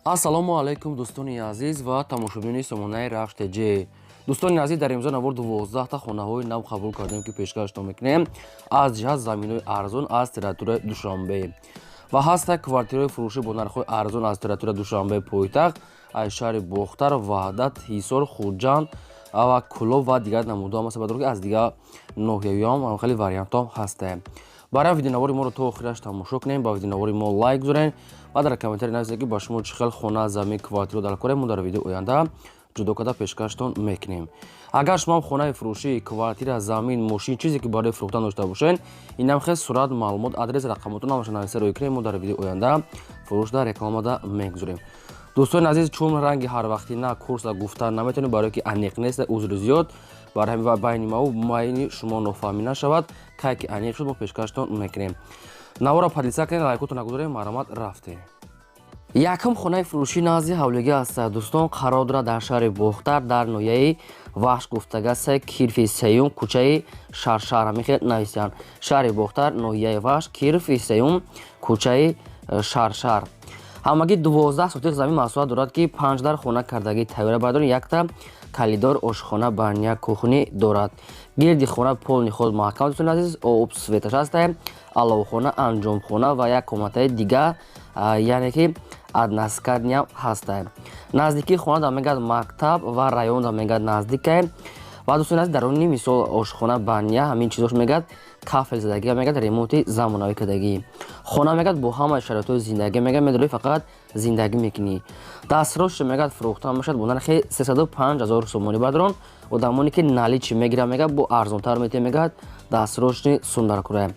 Ассалому алайкум, дӯстони азиз ва тамошобинони сомонаи Рахш ТЖ. Дӯстони азиз, дар имзо навор 12-та хонаҳои нав қабул кардем, ки пешкаштон мекунем аз ҷиҳат заминҳои арзон аз территорияи Душанбе ва ҳаста квартираҳои фурӯшӣ бо нархҳои арзон аз территорияи Душанбе, пойтахт, аз шаҳри Бохтар, Ваҳдат, Ҳисор, Хуҷанд ва Кӯлоб ва дигар намудҳо ҳам ҳаст, ки аз дигар ноҳияҳоам хеле вариантҳо ҳастем. Барои видеонавори моро то охираш тамошо кунем, ба видеонавори мо лайк гузорем ва дар комментарий нависед, ки ба шумо чӣ хел хона, замин, квартира дар корем. Мо дар видеои оянда ҷудо карда пешкаштон мекунем. Агар шумоам хонаи фурӯшӣ, квартира, замин, мошин, чизе ки барои фурӯхтан дошта бошед, инам хел сурат, маълумот, адрес, рақамотон ҳамаша нависа рӯй кунем, мо дар видеои оянда фурӯшда рекламада мегузорем. Дӯстони азиз, чун ранги ҳарвақтина курса гуфтан наметавонем, барое ки аниқ нест, узри зиёд. Барои ҳамин байни маву байни шумо нофаҳмӣ нашавад, кай ки аниқ шуд, мо пешкаштон мекунем. Навора поделиться кунед, лайкотон нагузорем. Марҳамат, рафтем. Якум хонаи фурӯшӣ назди ҳавлигӣ аст, дӯстон, қарор дорад дар шаҳри Бохтар, дар ноҳияи Вахш гуфтагаста, Кирфи сеюм, кӯчаи Шаршар. Ҳамин хел нависанд: шаҳри Бохтар, ноҳияи Вахш, Кирфи сеюм, кӯчаи Шаршар. Ҳамагӣ 12 сотиқ замин масоҳат дорад, ки панҷ дар хона кардагӣ тайёра бардорем, якта калидор, ошхона, баня, кухня дорад. Гирди хона полный худ маҳкам, дӯстони азиз, об, светаш ҳаста, аловхона, анҷомхона ва як комнатаи дига, яъне ки односкатный ҳаста. Наздикии хона да мегӯяд мактаб ва район да мегӯяд наздикае. Ва, дӯстони азиз, даруни мисол ошхона, баня, ҳамин чизош мегӯяд кафел задагӣ, мегӯяд ремонти замонавӣ кардагӣ. Хона мегӯяд бо ҳамаи шароитҳои зиндагӣ, мегӯяд медорӣ, фақат зиндагӣ мекунӣ. Дастрош мегӯяд фурӯхта мешавад бо нархи 305 000 сомонӣ. Бадрон одамоне ки наличный мегиранд, мегӯяд бо арзонтар метиҳад, мегӯяд дастрошни сундаркура.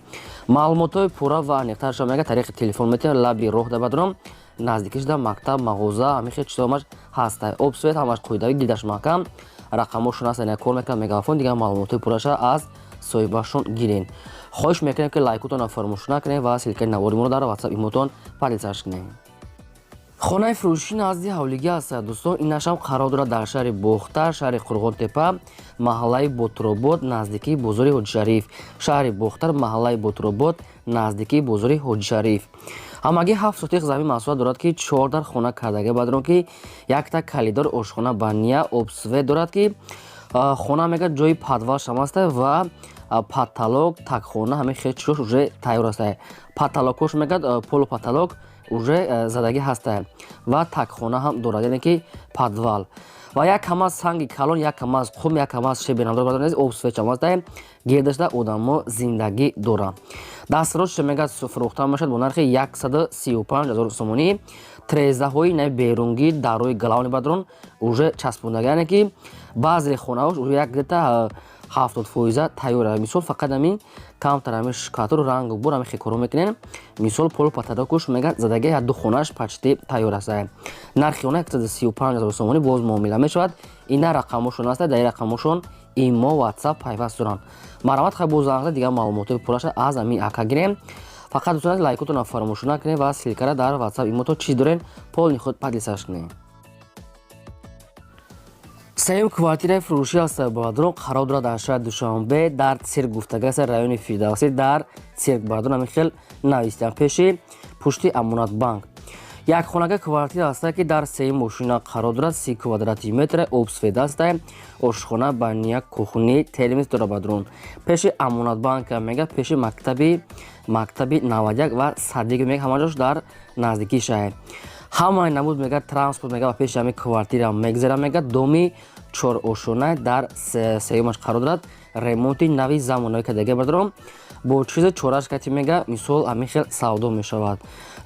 Маълумотҳои пурра ва аниқтарша мегӯяд тариқи телефон метиҳад. Лаби роҳ да, бадрон, наздикӣ шуда мактаб, мағоза, ҳамин хел чизо ҳамаш ҳаста. Об, свет ҳамаш қоидавӣ, гилдаш маҳкам, рақамошон ҳаст, кор мекунад мегафон. Дигар маълумотҳои пурраша аз соҳибашон гирен. Хоҳиш мекунем, ки лайкотонро фаромӯш накунем ва ссылкаи навори моро дар Ватсап, имотон поделиться кунем. Хонаи фурӯшӣ назди ҳавлигӣ аст, дӯстон, инашам қарор дорад дар шаҳри Бохтар, шаҳри Қурғонтепа, маҳаллаи Ботуробод, наздикии бозори Ҳоҷишариф. Шаҳри Бохтар, маҳаллаи Ботуробод, наздикии бозори Ҳоҷишариф. Ҳамагӣ 7 сотиқ замин масоҳат дорад, ки чор дар хона кардагӣ, бадрон ки якта калидор, ошхона, баня, об, свет дорад, ки хона мегӯяд ҷои подвалшам аста ва потолок, такхона, ҳамин хел чизош уже тайёр аста. Потолокош мегӯяд полу потолок уже задагӣ ҳаста ва такхона ҳам дорад, яъне ки подвал ва як камаз санги калон, як камаз қум, як камаз шебенадор бадор, об, светчам аста. Гирдашда одамо зиндагӣ доранд. Дастрош мегӯяд фурӯхта мешавад бо нархи 135 000 сомонӣ. Трезаҳои нави берунгӣ, дарои главный, бадрон, уже часпондагӣ, яъне ки баъзе хонаҳош уже як где-то 70% тайёра. Мисол, фақат ҳамин камтар ҳамин штукатур, рангу бур, ҳамин хекоро мекунем. Мисол, полу потолокуш мегӯяд задагӣ, як ду хонааш почти тайёр аст. Нархи она 135 000 сомонӣ, боз муомила мешавад. Ина рақамошон аста, дар ин рақамошон имо, Ватсап пайваст доранд. Марҳамат, хай боз занг, дигар маълумотҳои пурраша аз ҳамин ака гирем. Фақат, дӯстон, лайкотонро фаромӯш накунед ва ссылкара дар Ватсап, имото чиз дорен, полный худ поделиться кунед. Сеюм квартираи фурӯшӣ аст, бародарон, қарор дорад дар шаҳри Душанбе, дар Цирк гуфтагаста, райони Фирдавсӣ, дар Цирк, бародарон, ҳамин хел навистиям, пеши пушти Амонатбанк. Як хонага квартира аста, ки дар сеюм мошина қарор дорад, 30 квадрати метр, об, свет аста, ошхона, баня, кухня, термос дорад. Бародарон, пеши Амонатбанк мега, пеши мактаби 91 ва садик мега, ҳама ҷош дар наздикии шаҳр. Ҳамаи намуд мега транспорт мега ба пеши ҳамин квартира мегзара. Мега доми чорошона дар сеюмаш қарор дорад, ремонти нави замонавӣ кардагӣ, бародарон, бо чизи чораш кати мега мисол ҳамин хел савдо мешавад.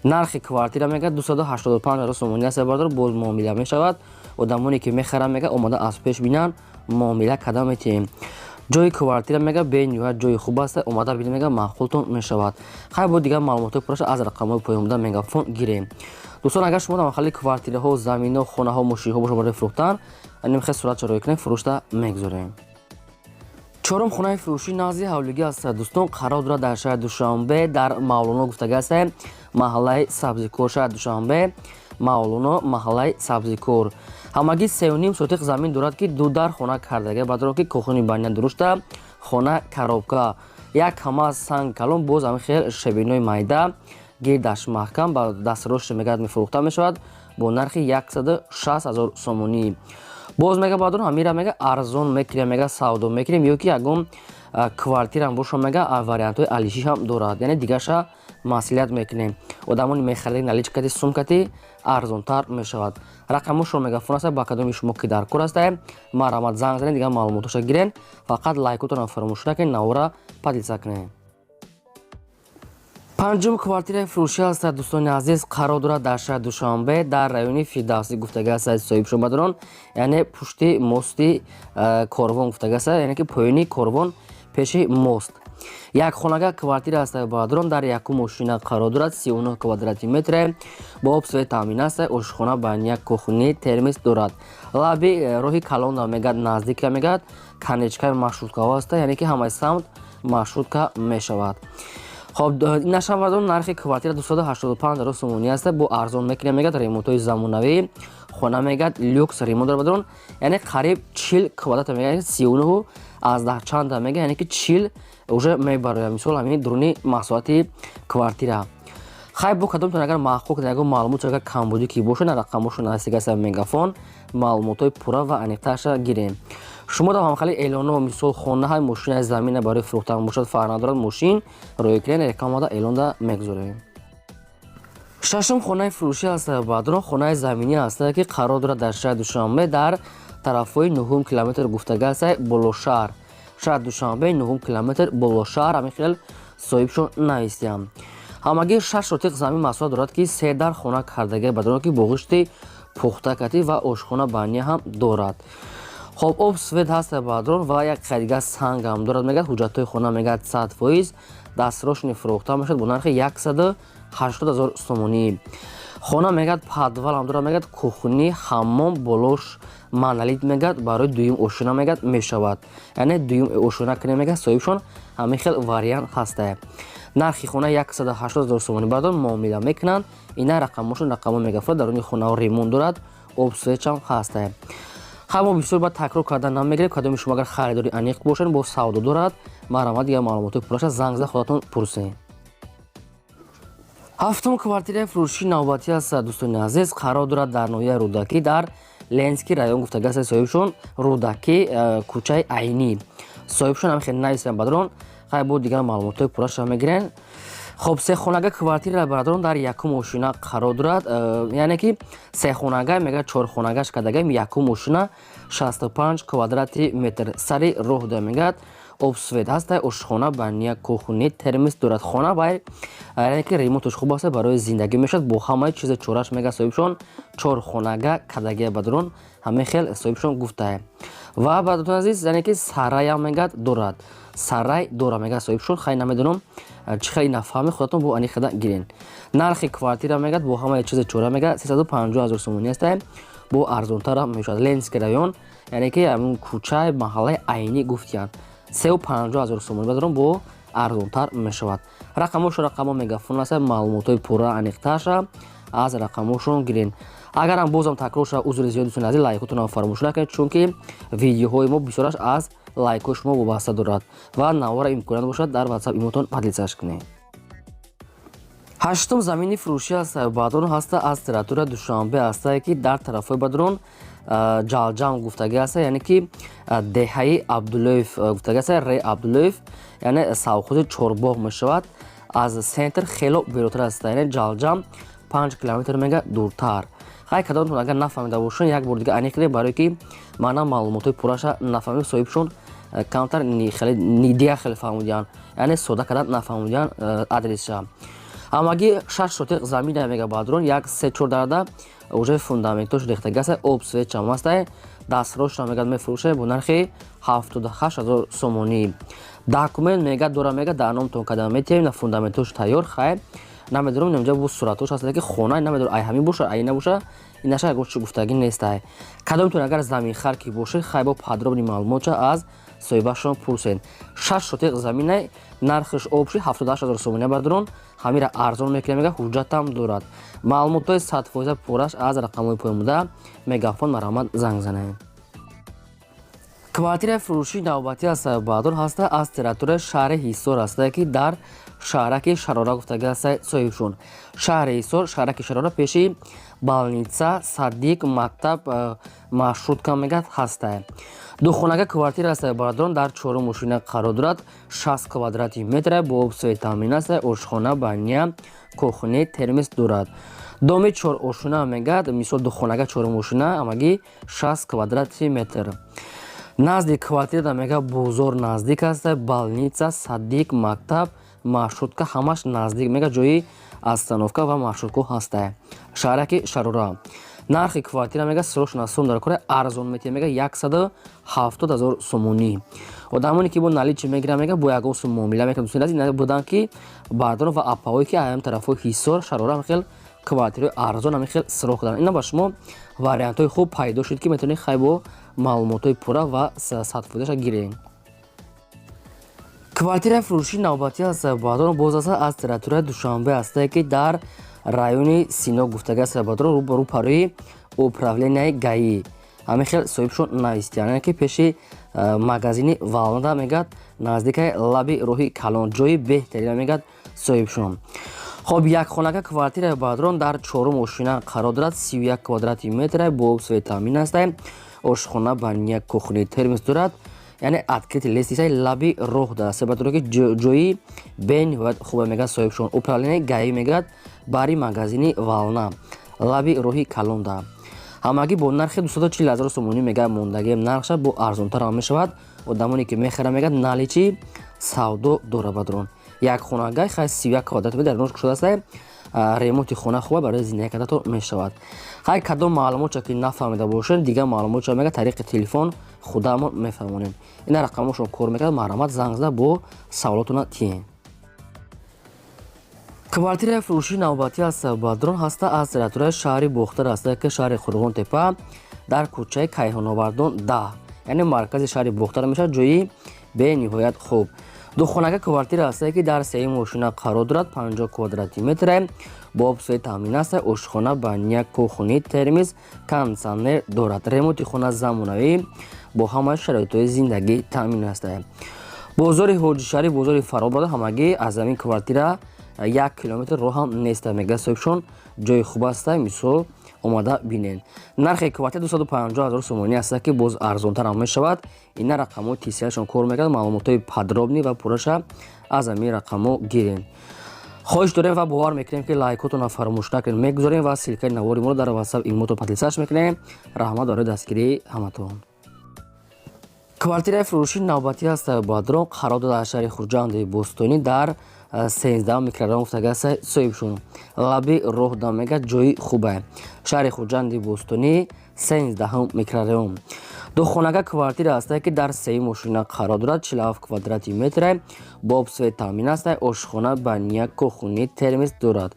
Нархи квартира мега 285 000 сомонӣ аст, бародар, боз муомила мешавад. Одамоне ки мехаранд, мега омода аз пеш бинанд, муомила карда метиҳем. Ҷои квартира мега бениҳоят ҷои хуб аст, омада бинед, мега маъқултон мешавад. Хай, бо дигар маълумотҳои пурраша аз рақамҳои поёнбуда мегафон гирем. Дӯстон, агар шумо дар махалли квартираҳо, заминҳо, хонаҳо, мошинҳо бошад барои фурӯхтан, нимхел сурат чароӣ кунем, фурӯшта мегузорем. Чорум хонаи фурӯшӣ назди ҳавлигӣ аст, дӯстон, қарор дорад дар шаҳри Душанбе, дар Мавлоно гуфтага аст, маҳаллаи Сабзикор. Шаҳри Душанбе, Мавлоно, маҳаллаи Сабзикор. Ҳамагӣ 3,5 сотиқ замин дорад, ки ду дар хона кардага, баъдро ки кухня, баня дурушта, хона коробка, як ҳама санг калон, боз ҳамин хел шебинои майда. Гирдаш маҳкам, ба дастрочно мегӯяд, мефурӯхта мешавад бо нархи 160 000 сомонӣ. Боз мега, бародарон, ҳамира мега, арзон мекунем, мега, савдо мекунем, ё ки ягон квартирам боша, мега, вариантҳои алишӣ ҳам дорад, яъне дигарша маслиҳат мекунем. Одамони мехаридаги наличкати, сумкати арзонтар мешавад. Рақамошро мегафон аста, ба кадоми шумо ки дар кор астае, марҳамат, занг занед, дигар маълумотоша гирен. Фақат лайкотонам фаромӯш накунед, навора поделиться кунед. Панҷум квартираи фурӯшӣ аст, дӯстони азиз, қарор дорад дар шаҳри Душанбе, дар райони Фирдавсӣ гуфтага аст соҳибшон, бародарон, яъне пушти мости Корвон гуфтага аст, яъне ки поёни Корвон, пеши мост. Як хонага квартира аст, бародарон, дар якум ошина қарор дорад, 39 квадрати метре, бо об, свет таъмин аст, ошхона, баня, кухни, термос дорад. Лаби роҳи калонда мегӯяд, наздика мегӯяд, конечкаи маршруткаҳо аст, яъне ки ҳамаи самт маршрутка мешавад. Хоб, инашам, бародарон, нархи квартира 285 000 сомонӣ аст, бо арзон мекунем, мегӯяд. Ремонтҳои замонавӣ хона, мегӯяд, люкс ремонт дорад, бародарон, яъне қариб 40 квадрата мегӯяд, 39 аз даҳ чанда мегӯяд, яъне ки 40 уже мебарояд, мисол, ҳамин дуруни масоҳати квартира. Хай, бо кадомтон агар маъқул кунед, ягон маълумот агар камбудӣ ки бошад, рақамошо наздик аст Мегафон, маълумотҳои пурра ва аниқтарша гирем. Шумо дар ҳамхели эълонҳо, мисол, хонаҳай, мошинаи, замина барои фурӯхтан бошад, фарқ надорад, мошин рӯй кунед, рекламада эълонда мегузорем. Шашум хонаи фурӯшӣ аст, бародарон, хонаи заминӣ аст, ки қарор дорад дар шаҳри Душанбе, дар тарафҳои нуҳум километр гуфтага аст, болошаҳр, шаҳри Душанбе, нуҳум километр, болошаҳр, ҳамин хел соҳибшон навистиям. Ҳамагӣ 6 сотиқ замин масоҳат дорад, ки се дар хона кардагия, бародарон, ки боғишти пухтакатӣ ва ошхона, баня ҳам дорад. Хоб, об, свет ҳаст, бародарон, ва як қайдига санг ҳам дорад, мегӯяд. Ҳуҷҷатҳои хона, мегӯяд, 100% дастрочно фурӯхта мешавад бо нархи 180 000 сомонӣ. Хона, мегӯяд, подвал ҳам дорад, мегӯяд, кухни, ҳаммом, болош монолит, мегӯяд, барои дуюм ошёна, мегӯяд, мешавад, яъне дуюм ошёна кунем, мегӯяд соҳибшон, ҳамин хел вариант ҳастае. Нархи хона 180 000 сомонӣ, бародарон, муомила мекунанд. Ина рақамошон, рақамо мегафурад. Даруни хонаҳо ремонт дорад, об, светчам ҳастае. Ха, мо бисёр ба такрор кардан намегирем. Кадоми шумо агар харидори аниқ бошед, бо савдо дорад, марҳамат, дигар маълумотҳои пурраша занг зада худатон пурсед. Ҳафтум квартираи фурӯшии навбатӣ аст, дӯстони азиз, қарор дорад дар ноҳияи Рӯдакӣ, дар Ленинский район гуфтага аст соҳибшон, Рӯдакӣ, кӯчаи Айнӣ. Соҳибшон ҳам хеле нависанд, бародарон. Хай, бо дигар маълумотҳои пурраша мегирен. Хоб, сехонага квартира, бародарон, дар якум ошина қарор дорад, яъне ки сехонага, мегӯяд, чорхонагаш кардага, якум ошина, 65 квадрати метр, сари роҳ да, мегӯяд, об, свет ҳаста, ошхона, баня, кухни, термос дорад. Хона бай, яъне ки ремонташ хуб аста, барои зиндагӣ мешавад, бо ҳамаи чизи чораш, мега соҳибшон, чорхонага кардагия, бародарон, ҳамин хел соҳибшон гуфтае. Ва, бародарон азиз, яъне ки сараям, мегӯяд, дорад, сарай дора, мегӯяд соҳибшон. Хай, намедонам, чӣ хел нафаҳми, худатон бо аниқада гирен. Нархи квартира, мегӯяд, бо ҳамаи чизи чора, мегӯяд, 350 000 сомонӣ астае, бо арзонтарам мешавад. Ленинский район, яъне ки ҳамун кӯчаи маҳаллаи Айнӣ гуфтиянд. 350 000 сомонӣ, бародарон, бо арзонтар мешавад. Рақамошо рақамо Мегафон аста, маълумотҳои пурра аниқтарша аз рақамошон гирен. Агарам бозам такрор шава, узри зиёд, дӯстони азиз, лайкотонам фаромӯш накунед, чунки видеоҳои мо бисёраш аз лайкҳои шумо вобаста дорад ва навора имконият бошад, дар Ватсап, имотон поделиться кунед. Ҳаштум замини фурӯшӣ аст, бародарон, ҳаста аз территория Душанбе ҳастае, ки дар тарафҳои, бародарон, Ҷалҷам гуфтагӣ аста, яъне ки деҳаи Абдуллоев гуфтагӣ аста, ре Абдуллоев, яъне совхози Чорбоғ мешавад. Аз центр хело беротар аст, яъне Ҷалҷам 5 километр, мега, дуртар. Хай, кадомтон агар нафаҳмида бошед, як бор дига аниқ кунед, барое ки мана маълумотҳои пурраша нафаҳмид соҳибшон, камтар дигар хеле фаҳмудиянд, яъне сода кардан нафаҳмудиянд адресша. Ҳамагӣ 6 сотиқ замина, мега, бародарон, як се чор дарда уже фундаментош рехтага аста, об, свет чам астае. Дастрочно, мегӯяд, мефурӯшад бо нархи 78 000 сомонӣ. Документ, мегӯяд, дора, мегӯяд, дар номтон када метиҳем, на фундаментош тайёр. Хай, намедонам, инҷа бо суратош ҳаст, ки хона намедонам, ай ҳамин боша, ай набоша, инаша ягон чӣ гуфтагӣ нестай. Кадомтон агар заминхар ки бошед, хай, бо подробный маълумотша аз соҳибашон пурсед. 6 сотиқ заминай, нархиш общий 78 000 сомонӣ, бародарон, ҳамира арзон мекунем, мега, ҳуҷҷатам дорад. Маълумотҳои 100% пурраш аз рақамҳои поёнбуда Мегафон марҳамат занг занед. Квартираи фурӯшии навбатӣ аст, баъдон ҳаста аз территорияи шаҳри Ҳисор ҳастае, ки дар шаҳраки Шарора гуфтага ҳаста соҳибшон. Шаҳри Ҳисор, шаҳраки Шарора, пеши больница, садик, мактаб, маршрутка мегӯяд ҳастае. Духонага квартира ҳастае, бародарон, дар чорум ошина қарор дорад, 60 квадрати метра, бо об свет таъмин ҳастае, ошхона, баня, кухня, термос дорад. Доми чор ошина мегӯяд, мисол, духонага, чорум ошина, ҳамагӣ 60 квадрати метр. Назди квартирада мега бозор наздик аст, больница, садик, мактаб, маршрутка ҳамаш наздик мега, ҷои остановка ва маршрутка ҳастае. Шаҳраки Шарора. Нархи квартира мега срочно сум дар кора, арзон метиҳад мега, 170 000 сомонӣ. Одамоне ки бо наличный мегиранд, мега бо ягон сум муомила мекунад. Дӯстони азиз, буданд ки бардорон ва апаҳое ки аям тарафҳои Ҳисор, Шарора ҳамин хел квартираҳои арзон, ҳамин хел срок доранд. Ина ба шумо вариантҳои хуб пайдо шуд, ки метавонед хай бо маълумотҳои пурра ва садфоизаша гиред. Квартираи фурӯшии навбатӣ аст, баъдон боз аст аз территорияи Душанбе ҳастае, ки дар райони Сино гуфтага аст, баъдон рӯбарӯ парои управленияи ГАИ ҳамин хел соҳибшон навистиян, яъне ки пеши магазини Валнада мегӯяд, наздикаи лаби роҳи калон, ҷои беҳтарина мегӯяд соҳибшон. Хоб, якхонака квартираи, баъдрон, дар чорум ошина қарор дорад, 31 квадрати метра, бо об свет таъмин ҳастае, ошхона, баня, кухня, термос дорад, яъне открытый лестницаи лаби роҳ дорад, себатуре ки ҷои бениҳоят хуба мегӯяд соҳибшон. Управление ГАИ мегӯяд, бари магазини Вална, лаби роҳи калонда. Ҳамагӣ бо нархи 240 ҳазор сомонӣ мегӯяд мондагием, нархша бо арзонтар ҳам мешавад. Одамоне ки мехаранд, мегӯяд, наличный савдо дора. Бадрон, як хонагай хай 31 квадрат дар нош кушодааст, ремонти хона хуба, барои зиндагӣ кардато мешавад. Хай, кадом маълумотча ки нафаҳмида бошед, дигар маълумотча мега тариқи телефон худамон мефаҳмонем. Ина рақамошон кор мекард, марҳамат, занг зада бо саволотона тиҳем. Квартираи фурӯшии навбатӣ аст, бадрон, ҳаста аз территорияи шаҳри Бохтар ҳаста, ки шаҳри Қурғонтепа, дар кӯчаи Кайҳоновардон 10, яъне маркази шаҳри Бохтар мешавад, ҷои бениҳоят хуб. Духонака квартира ҳастае, ки дар сеюм ошина қарор дорад, 50 квадрати метре, бо об свет таъмин аст, ошхона, баня, кухня, термос, кондитсионер дорад. Ремонти хона замонавӣ, бо ҳамаи шароитҳои зиндагӣ таъмин аст. Бозори Ҳоҷишариф, бозори Фаробада ҳамагӣ аз ҳамин квартира 1 километр роҳ ҳам нест, мега соҳибшон, ҷои хуб аст, мисол, омада бинед. Нархи квартира 250 ҳазор сомонӣ аст, ки боз арзонтар ҳам мешавад. Ина рақамҳои тисияшон кор мекард, маълумотҳои подробный ва пурраша аз ҳамин рақамҳо гиред. Хоҳиш дорем ва бовар мекунем, ки лайкотонро фаромӯш накунед, мегузорем ва ссылкаи навори моро дар ватсап имото подписаться мекунем. Раҳмат барои дастгирии ҳаматон. Квартираи фурӯшии навбатӣ аст, бадрон, қарор дод дар шаҳри Хуҷанди Бӯстонӣ, дар 13 микрорайон гуфтага соҳибшон, лаби роҳ да мега, ҷои хубе. Шаҳри Хуҷанди Бӯстонӣ, 13 микрорайон. Духонага квартира ҳастае, ки дар сеюм ошина қарор дорад, 47 квадрати метре, бо об свет таъмин аст, ошхона, баня, кухня, термос дорад.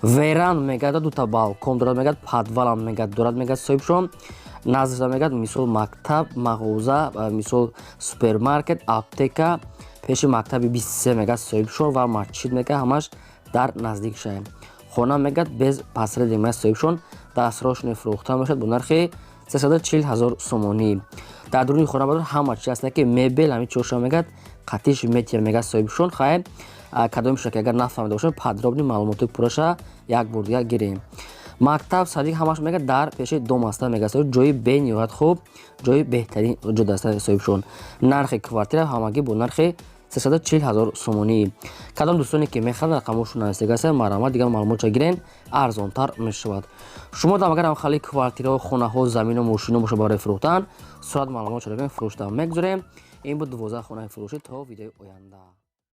Веранда мегӯяд, дута балкон дорад, мегӯяд, подвалам мегӯяд дорад, мегӯяд соҳибшон. Наздиша мегӯяд, мисол, мактаб, мағоза, мисол, супермаркет, аптека, пеши мактаби 23 мегӯяд соҳибшон ва масҷид мегӯяд, ҳамаш дар наздик шаҳр. Хона мегӯяд без посредник, мегӯяд соҳибшон, дастрошни фурӯхта мешавад бо нархи 340 ҳазор сомонӣ. Дар дуруни хона ҳама чи аст, ки мебел, ҳамин чорша мегӯяд, қатиш метиҳад, мегӯяд соҳибшон. Хайр, кадомеша ки агар нафаҳмида бошад, подробный маълумотҳои пурраша як бор дигар гирем. Мактаб, садик ҳамаш мегӯяд дар пеши дом аста, мегӯяд соҳиб, ҷои бениҳоят хуб, ҷои беҳтарин ҷо даста соҳибшон. Нархи квартира ҳамагӣ бо нархи 340 ҳазор сомонӣ. Кадом дӯстоне ки мехоҳанд, рақамҳошон навистага, марҳамат, дигар маълумотша гирен, арзонтар мешавад. Шумо дам агар ҳамхали квартираҳо, хонаҳо, замину мошино бошад барои фурӯхтан, сурат маълумотшо фурӯшта мегузорем. Ин буд 12 хонаи фурӯшӣ. То видеои оянда.